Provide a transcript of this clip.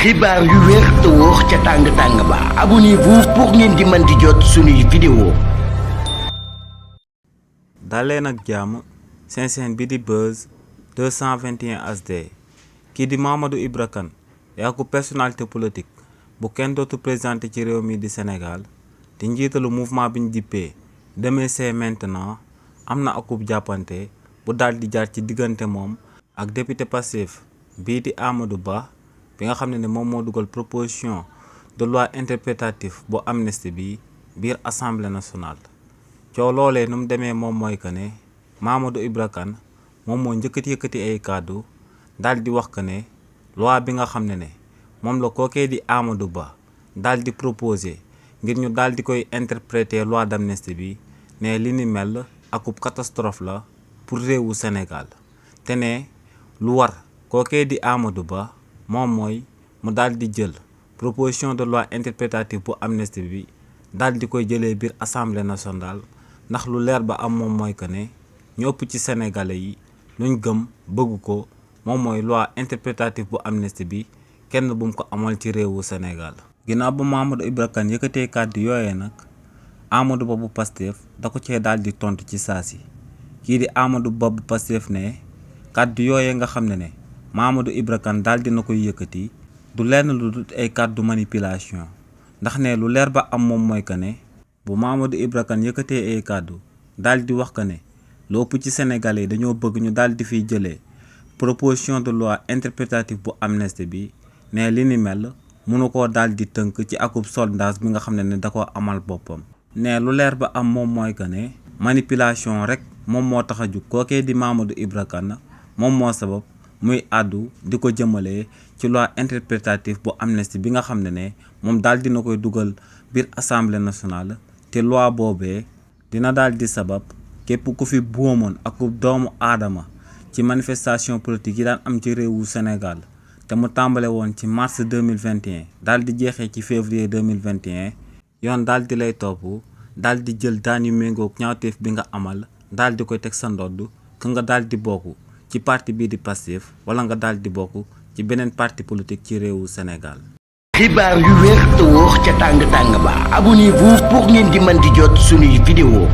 xibaar yu wér te wóor ca tàng-tàng ba abonnez-vous pour ngeen di mën di jot suñuy vidéo. daleen ak jàmm seen chaîne bi di Buzz 221 HD kii di Mamadou Ibra Kane yaaku personnalité politique bu kenn dootu présenté ci réew mi di Sénégal di njiitalu mouvement bi ñu dippee Demain c'est maintenant am na akub jàppante bu daal di jaar ci diggante moom ak député Pastef bii di Amadou Ba bi nga xam ne moom moo dugal proposition de loi interprétative bu amnistie bi biir assemblée nationale. coow loolee nu mu demee moom mooy que ne Mamadou Ibra Kane moom moo yëkkati ay kàddu daal di wax que ne loi bi nga xam ne moom la kookee di Amadou Ba daal di proposé ngir ñu daal di koy interpréter loi d'amnistie bi ne li ni mel akub catastrophe la pour réewu Sénégal te ne lu war kookee di Amadou Ba moom mooy mu daal di jël proposition de loi interprétative bu amnistie bi daal di koy jëlee biir assemblée nationale ndax lu leer ba am moom mooy que ne ñu ëpp ci sénégalais yi luñ gëm bëgg ko moom mooy loi interprétative bu amnistie bi kenn bu mu ko amal ci réewu Sénégal. ginnaaw ba Mamadou Ibra Kane yëkkatee kàddu yooyee nag Amadou Ba bu Pastef da ko cee daal di tontu ci saasi kii di Amadou Ba bu Pastef ne kàddu yooyee nga xam ne Mamadou Ibra Kane daal dina koy yëkkati du lenn lu dul ay kàddu manipulation ndax ne lu leer ba am moom mooy que ne bu Mamadou Ibra Kane yëkkatee ay kàddu daal di wax que ne lu ëpp ci Sénégalais yi dañoo bëgg ñu daal di fiy jëlee proposition de loi interprétative bu amnistie bi ne li ni mel mënu koo daal di tënk ci akub sondage bi nga xam ne da ko amal boppam. ne lu leer ba am moom mooy que ne manipulation rek moom moo tax a jug kookee di Mamadou Ibra Kane moom moo sabab muy àddu di ko jëmalee ci loi interprétative bu amnistie bi nga xam ne moom daal dina koy dugal biir assemblée nationale te loi boobee dina daal di sabab képp ku fi boomoon ak doomu aadama ci manifestation politique yi daan am ci réewu Sénégal te mu tàmbale woon ci mars 2021 daal di jeexee ci février 2021 yoon daal di lay topp daal di jël daan yu méngoog ñaawteef bi nga amal daal di koy teg sa ndodd ka nga daal di bokk ci parti bii di Pastef wala nga daal di bokk ci beneen parti politique ci réewu Sénégal. xibaar yu wér te wóor ca tàng-tàng ba abonnez-vous pour ngeen di mën di jot suñuy vidéo.